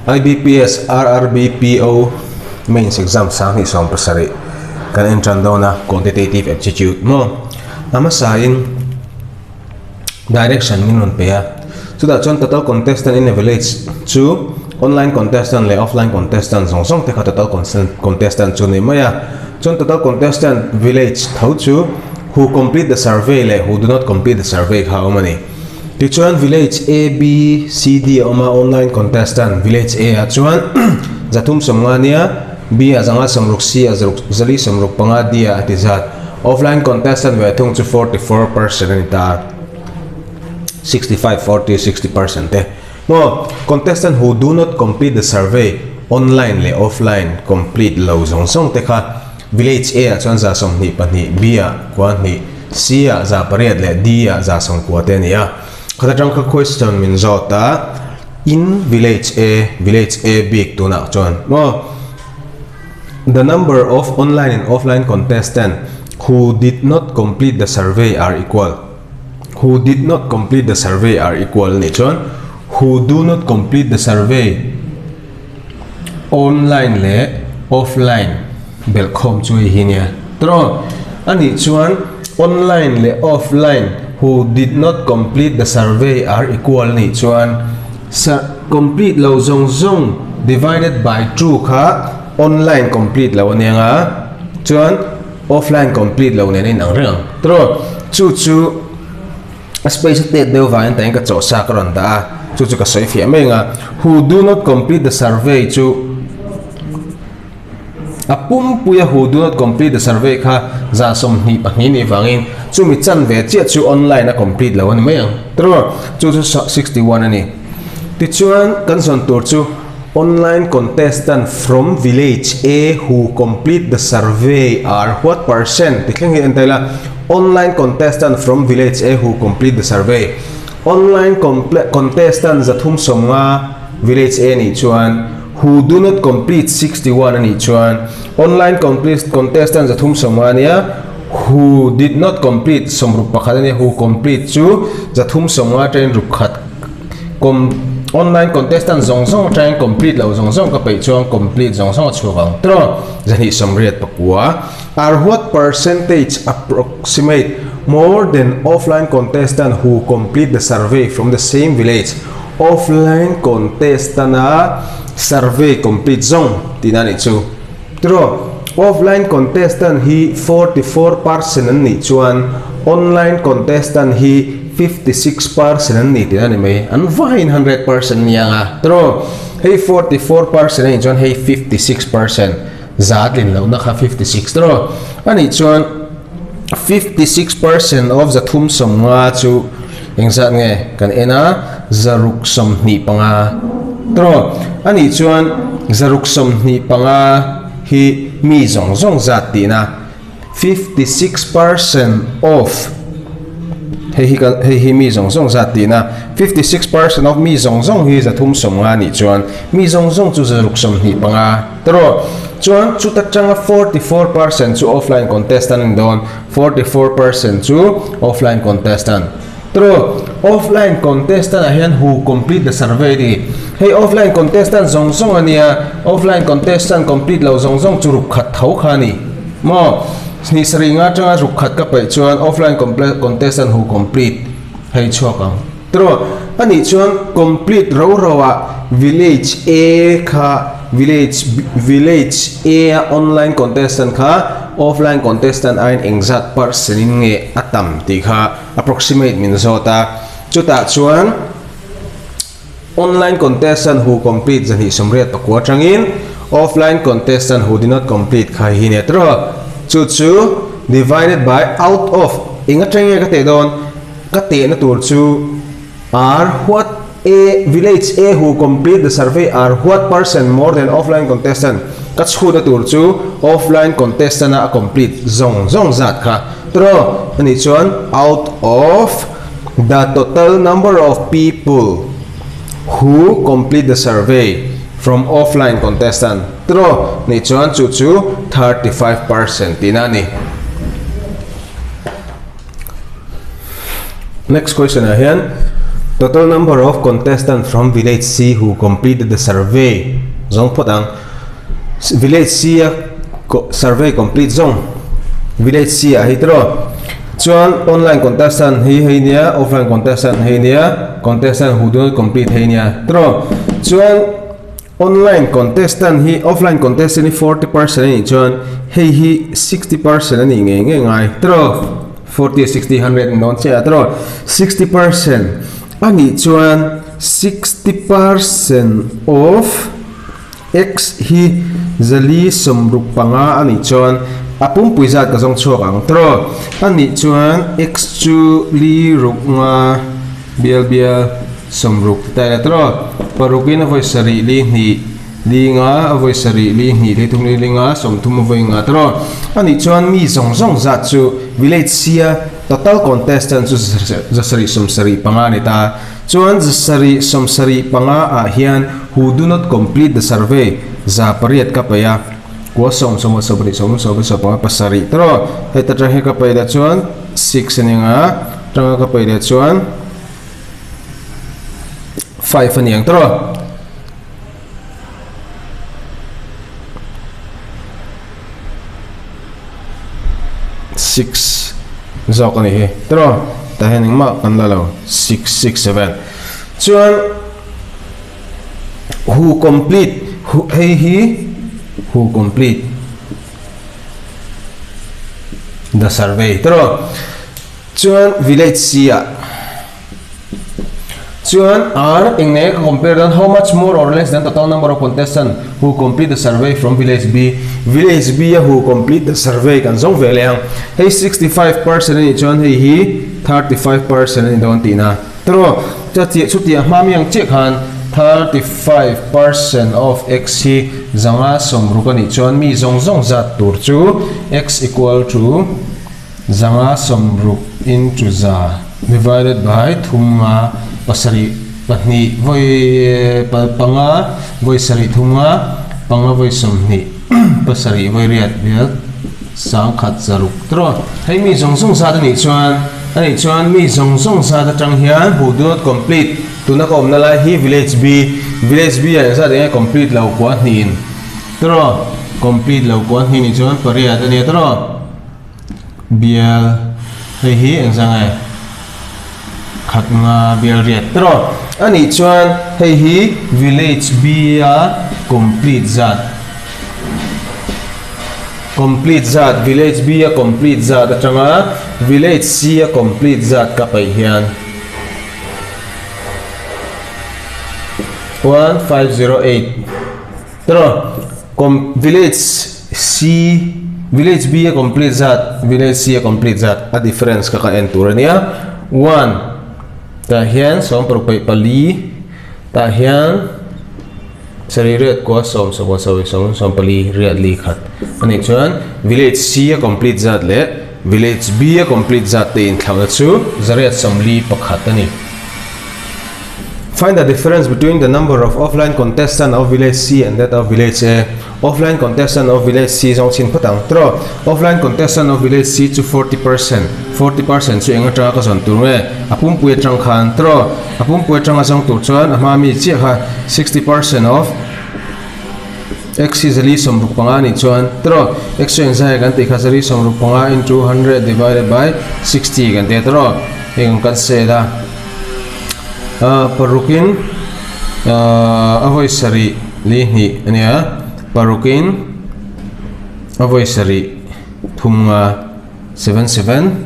IBPS RRB PO Mains Exam 2017 kan en tan dawn a Quantitative Aptitude maw a hmasain direction min rawn pe a chutah chuan total contestant in a village chu online contestant leh offline contestant zawng zawng te kha total contestant chu a ni mai a chuan total contestant village tho chu who complete the survey leh who do not complete the survey kha a awm a ni. Tichuan village A, B, C, D a awm a, online contestant village A ah chuan 350 nia, B ah 160, C ah 465, D ah a ti zat. Offline contestant ve thung chu 44% a ni ta, 65, 40, 60% te. Maw, contestant who do not complete the survey, online leh offline complete lo zawng zawng te kha Village A ah chuan 22, B ah 2, C ah 8 leh D ah 90 te a ni a. Khat atang kha question min zawt a, in village A, village A bik tunah chuan maw The number of online and offline contestant who did not complete the survey are equal. Who did not complete the survey are equal a nih chuan who do not complete the survey Online leh offline belhkhawm chu hei hi nia tawh. A nih chuan online leh offline who did not complete the survey are equal a nih chuan complete lo zawng zawng divided by two kha online complete lo a nia nga chuan offline complete lo nen a inang reng ang tawh. Chu chu. A space a tet deuh vangin tah hian ka chawhsa ka rawn dah a, chu chu ka sawi fiah mai ang a, who do not complete the survey chu a pumpui a who do not complete the survey kha 22 nih vangin chumi chanve chiah chu online a complete lo a ni mai ang tiraw chu chu 61 a ni. Tichuan kan zawn tur chu online contestant from village A who complete the survey are what percent ti thleng hi en ta ila online contestant from village A who complete the survey online contestant 350 village A nih chuan who do not complete 61 a nih chuan online complete contestant 350 ania who did not complete 61 ania who complete chu 350 atangin rukhat Com online contestant zawng zawng atangin complete lo zawng zawng ka peih chuan complete zawng zawng a chhuak ang tawh 229 are what percentage approximate more than offline contestant who complete the survey from the same village offline contestant a survey complete zawng tihna a nih chu tawh offline contestant hi 44% an nih chuan online contestant hi 56% an ni tih a ni mai, an vaiin 100% a ni ang a, tiraw? Hei 44% a nih chuan hei 56% za tlin lohna kha 56 tiraw? A nih chuan 56% of 350 chu engzat nge kan en a, 625 tiraw? A nih chuan 625 hi mi zawng zawng zat tihna. 56% of hei hi kan hei hi mi zawng zawng zat tihna 56% of mi zawng zawng hi 350 nih chuan mi zawng zawng chu 625 tawh chuan chuta tanga 44% chu offline contestant a ni dawn 44% chu offline contestant tawh offline contestant ah hian who complete the survey a ni hei offline contestant zawng zawng a nia offline contestant complete lo zawng zawng chu ruk khat tho kha a ni. Maw? Hnih sarih nga atanga ruk khat ka peih chuan offline contestant hu complete hei chhuak ang. Tiraw? Anih chuan complete ro ro ah village A kha village village A a online contestant kha offline contestant aiin engzat percent in nge a tam tih kha approximate min zawt a. Chutah chuan Online contestant who complete 289 atangin offline contestant who did not complete kha hi nia tiraw? Chu chu divided by out of eng atang nge ka teh dawn? Ka tehna tur chu are what a village A who complete the survey are what percent more than offline contestant ka chhutna tur chu offline contestant a a complete zawng zawng zat kha tiraw? Anih chuan out of The total number of people who complete the survey from offline contestant tiraw nih chuan chu chu 35% tihna a ni. Next question ah hian Total number of contestant from village C who completed the survey zawng phawt ang. Village C a survey complete zawng village C ah hei tiraw. Chuan online contestant hi hei nia, offline contestant hei nia, contestant who do not complete hei nia tiraw. Chuan online contestant hi offline contestant hi 40% a nih chuan hei hi 60% a nih ngei ngei ngai tiraw. 40, 60, 100 an dawn chiah a tiraw. 60% a nih chuan 60% of X hi zali 65 a nih chuan a pumpui zat ka zawng chhuak ang tiraw. A nih chuan X chu li ruk nga bial bial 60 ti ta ila tiraw. Parukin a vawi sarih li hnih li nga a vawi sarih li hnih li thum li li nga 30 a vawi nga tiraw. A nih chuan mi zawng zawng zat chu village sia total contestant chu zasarih 75 a ni ta. Chuan 775 ah hian who do not complete the survey 800 ka paih a, kua sawm sawm sawmrih sawm sawm sawm panga pasarih tawh heta tang hi ka paih leh chuan six a ni ang a, tanga ka paih leh chuan five a ni ang tawh. Six zawk a ni hi tiraw tah hian engmah kan la lo six six seven chuan who complete who hei hi who complete the survey tiraw chuan village C ah. Chuan R eng nge ka compare dawn how much more or less than total number of contestant who complete the survey from village B village B a who complete the survey kan zawng ve leh ang hei 65% a nih chuan hei hi 35% a ni dawn tihna tawh chutia chutiang hma mi ang chiah khan 35% of x hi 560 a nih chuan mi zawng zawng zat tur chu x equal to 560 into za divided by thum nga pasarih pahnih vawi panga vawi sarih thum nga panga vawi sawmhnih pasarih vawi riat vel sangkhat zaruk tawh hei mi zawng zawng zat a nih chuan a nih chuan mi zawng zawng zat atang hian who do not complete tuna ka awmna lai hi village B village B ah engzat enge complete lo kua hnihin tawh complete lo kua hnih nih chuan pariat a nia tawh. Bial hei hi eng zang nge khat nga bial riat tawh a nih chuan hei hi village B a complete zat complete zat village B a complete zat atanga village C a complete zat ka paih hian 1508 tawh com village C village B a complete zat village C a complete zat a difference kha ka en tur a nia one tah hian sawmparuk paih pali tah hian sarih riat kua sawm sawmkua sawm sawm sawm pali riat li khat a nih chuan village C a complete zat leh village B a complete zat te inthlauhna chu zariat sawmli pakhat a ni. Find the difference between the number of offline contestant of village C and that of village A. Offline contestant of village C zawng chhin phawt ang. Tiraw, offline contestant of village C chu 40%, 40% chu eng atanga ka zawn tur nge? A pumpui atang khan. Tiraw, a pumpui atanga zawng tur chuan a hma mi chiah kha 60% of x hi zali 65 nih chuan tiraw, x chu engzai kan tih kha zali 65 into 100 divided by 60 kan ti a tiraw, hei kan kan set a. Parukin a vawi sarih li hnih a nia parukin a vawi sarih thum nga 77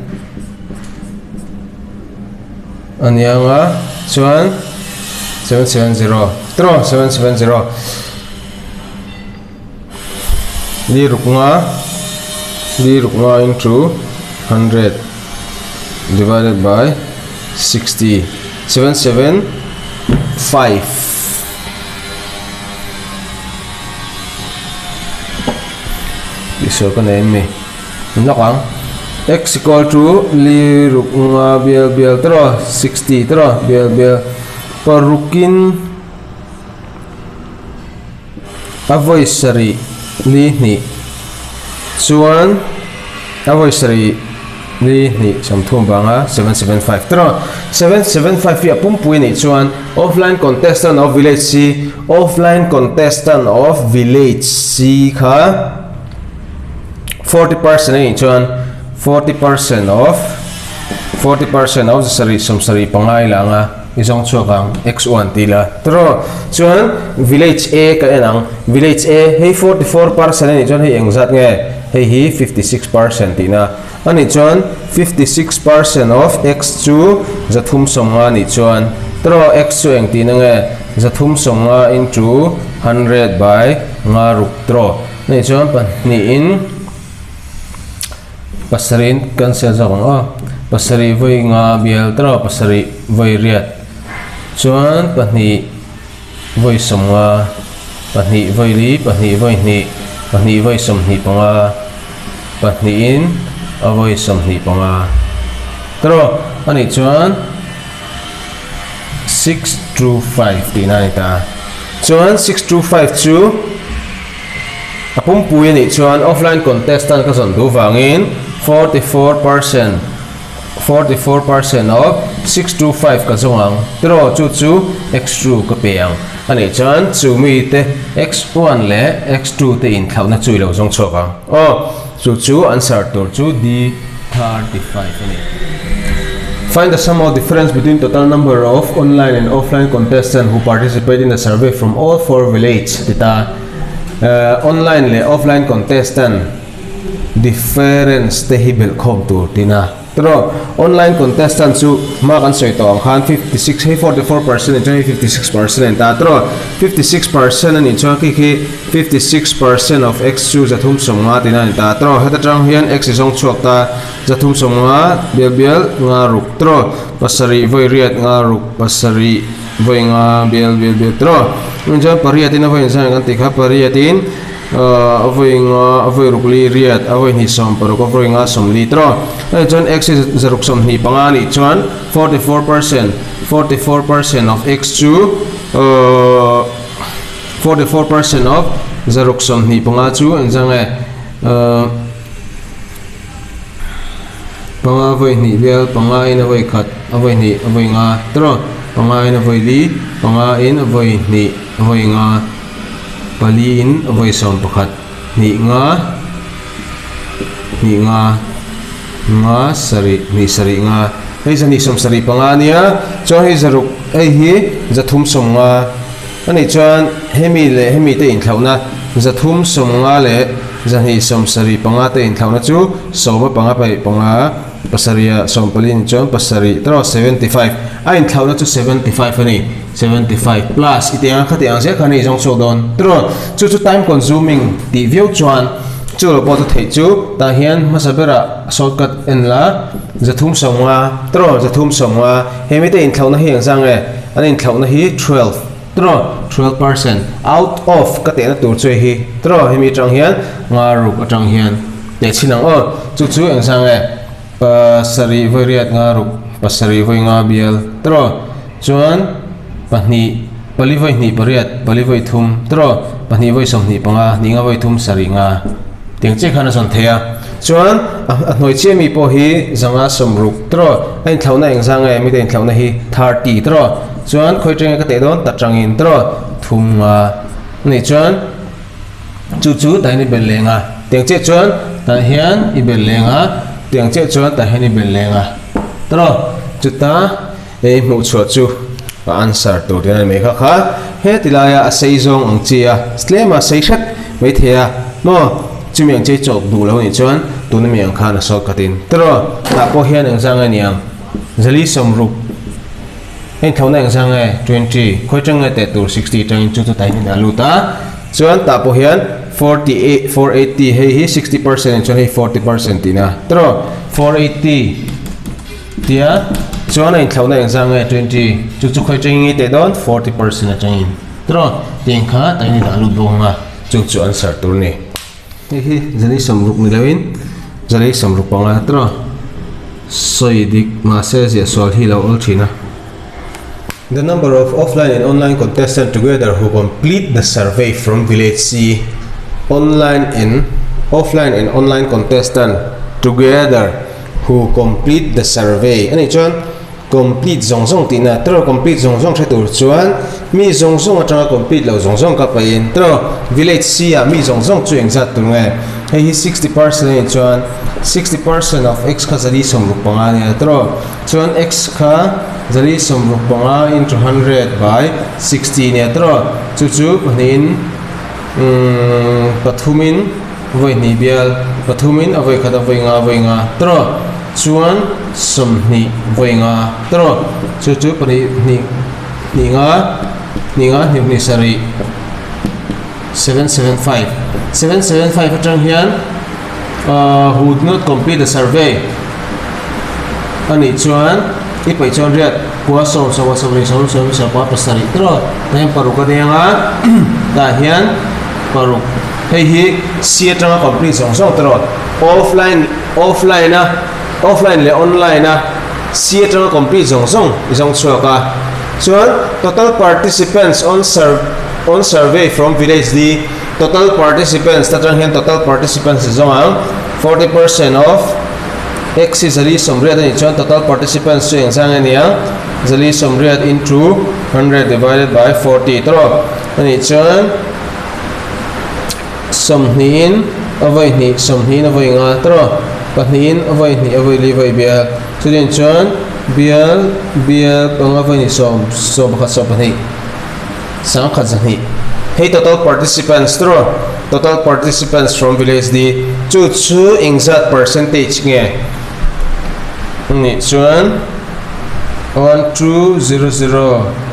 a nia nga chuan 770 tiraw 770 li ruk nga li ruk nga into 100 divided by 60 7 7 5 tihsual ka nei em ni lawk ang x equal to li ruk nga bial bial tawh 60 tawh bial bial parukin A vawi sarih li hnih chuan a vawi sarih Ni hnih 30 vanga 775 tiraw? 775 hi a pumpui nih chuan offline contestant of village C offline contestant of village C kha 40% a nih chuan 40% of 40% of zasarih 75 ila anga i zawng chhuak ang x1 tih ila tiraw? Chuan village A ka en ang village A hei 44% a nih chuan hei engzat nge hei hi 56% tihna. A nih chuan 56% of x chu 350 nih chuan tiraw x chu eng tihna nge 350 into 100 by nga ruk tiraw a nih chuan pahnihin pasarih cancel zawk ang aw pasarih vawi nga bial tiraw pasarih vawi riat chuan pahnih vawi 50 pahnih vawi li pahnih vawi hnih pahnih vawi 25 pahnihin a vawi 25 tawh a nih chuan 625 tihna a ni ta chuan 625 chu a pumpui a nih chuan offline contestant ka zawn duh vangin 44% 44% of 625 ka zawng ang tiraw chu chu x2 ka pe ang a nih chuan chu mi te x1 leh x2 te inthlauhna chu i lo zawng chhuak ang aw chu chu answer tur chu D35 a ni. Find the sum of difference between total number of online and offline contestant who participate in the survey from all four village ti ta online leh offline contestant Difference te hi belh khawm tur tin a. Tiraw, online contestant chu hma kan sawi tawh ang khan 56 hei 44% in chuan hei 56% a ni ta a. Tiraw, 56% a nih chuan khi khi 56% of x chu 350 tin a ni ta a. Tiraw, heta tang hian x i zawng chhuak ta 350 bial bial nga ruk. Tiraw, pasarih vawi riat nga ruk pasarih vawi nga bial bial bial. Tiraw, chuan pariatin a vawi inzan kan tih kha pariatin. A vawi nga a vawi ruk li riat a vawi hnih 60 a vawi nga 40 tiraw a nih chuan x hi zaruk 25 a nih chuan 44% 44% of x chu ahh 44% of zaruk 25 chu engzah nge ahh panga vawi hnih vel panga in a vawi khat a vawi hnih a vawi nga tiraw panga in a vawi li panga in a vawi hnih a vawi nga. Pali in vawi 11 hnih nga hnih nga nga sarih hnih sarih nga hei zahnih 75 a nia chuan hei zaruk hei hi 350 a nih chuan hemi leh hemi te inthlauhna 350 leh zahnih 75 te inthlauhna chu sawma panga pahnih panga pasarih ah 14 ni chuan pasarih tawh 75 a inthlauhna chu 75 a ni. 75 plus i tih ang kha tih ang zel kha ni zawng chhuak dawn tiraw chu chu time consuming tih viau chuan chu lo pawh chu theih chu tah hian hmasa berah shortcut en la 350 tiraw 350 hemi te inthlauhna hi engzang nge an inthlauhna hi 12 tiraw 12% out of ka tehna tur chu hei hi tiraw hemi atang hian nga ruk atang hian teh chhin ang aw chu chu engzang nge pasarih vawi riat nga ruk pasarih vawi nga bial tiraw. Chuan pahnih pali vawi hnih pariat pali vawi thum tiraw pahnih vawi 25 hnih nga vawi thum sarih nga tiang chiah khan a zawn thei a. Chuan a hnuai chiah mi pawh hi zanga 60 tiraw a inthlauhna eng zang nge mite inthlauhna hi 30 tiraw chuan khawi tenge ka teh dawn ta tangin tiraw thum nga anih chuan chu chu tah hian i belh leng a tiang chiah chuan tah hian i belh leng a tiang chiah chuan tah hian i belh leng a tiraw chuta. Hei hmuh chhuah chu a answer tur te a ni mai kha kha heti laia a sei zawng ang chi a tlem a sei hret mai thei a maw chumi ang chei chawp duh lo anih chuan tuna mi ang khan a sawt khatin tiraw tah pawh hian engzah nge ni ang zali 60 heng thlauhna engzah nge 20 khawi tang nge teh tur 60 tangin chu chu tahin a lut a chuan tah pawh hian 48 480 hei hi 60% ah chuan hei 40% tihna tiraw 480 Tia chuan a inthlauhna engzah nge 20 chu chu khawi atangin nge teh dawn 40% atangin tiraw tiang kha tahin i dah lut bawk ang a chu chu answer tur a ni. Hei hi zali 60 ni loin zali 65 tiraw sawi dik mahse ziah sual hi lo awl thin a. The number of offline and online contestant together who complete the survey from village C online and offline and online contestant together. Who complete the survey a nih chuan complete zawng zawng tihna tiraw complete zawng zawng hre tur chuan mi zawng zawng atanga complete lo zawng zawng ka pahin tiraw village C ah mi zawng zawng chu engzat tur nge hei hi 60% a nih chuan 60% of x kha zali 65 a nia tiraw chuan x kha zali 65 into 100 by 60 a nia tiraw chu chu pahnihin umm pathumin Vawi hnih bial pathumin a vawi khat a vawi nga vawi nga tawh chuan 20 vawi nga tawh chu chu pahnih hnih hnih nga hnih nga hnih hnih sarih 775 775 atang hian ahh who did not complete the survey a nih chuan i paih chuan riat kua sawm sawm sawmhnih sawm sawm sawm pasarih tawh tah hian paruk a deng a tah hian paruk. Hei hi C atanga complete zawng zawng te rawh offline offline a offline leh online a C atanga complete zawng zawng i zawng chhuak a chuan total participants on sur on survey from village D total participants ta tang hian total participants i zawng ang 40% of x hi zali 80 a nih chuan total participants chu engzang nge nia zali 80 into 100 divided by 40 te rawh a nih chuan Sawmhnihin a vawi hnih, sawmhnihin a vawi nga tawh, pahnihin a vawi hnih a vawi li vawi bial. Chutiang chuan bial, bial panga vawi hnih sawm, 11, 12, sangkhat zahnih. Hei total participants tawh, total participants from village D chu chu engzat percentage nge nih chuan 1200.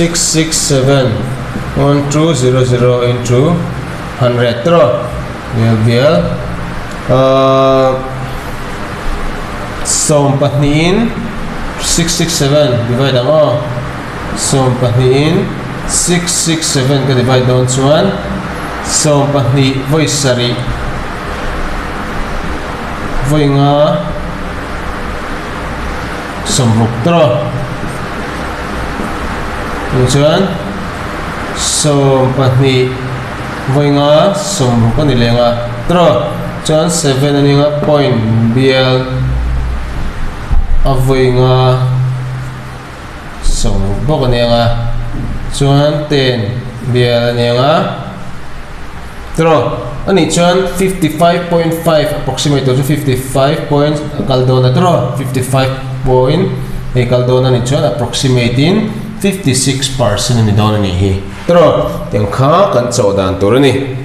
667 1200 into 100 tro bial bial uh, sawm pahnihin 667 divide ang aw sawm pahnihin 667 ka divide dawn chuan 20 vawi sarih vawi nga 60 tawh nih chuan 20 vawi nga 60 a ni leng a tawh chuan 7 a ning a point bial a vawi nga 60 bawk a ni ang a chuan 10 bial a ni ang a tawh a nih chuan 55.5 approximate tur chu 55 point a kal dawn a tawh 55 point hei kal dawn a nih chuan approximate in 56 percent a ni dawn a nih hi tawh tiang kha kan chawh dan tur a ni.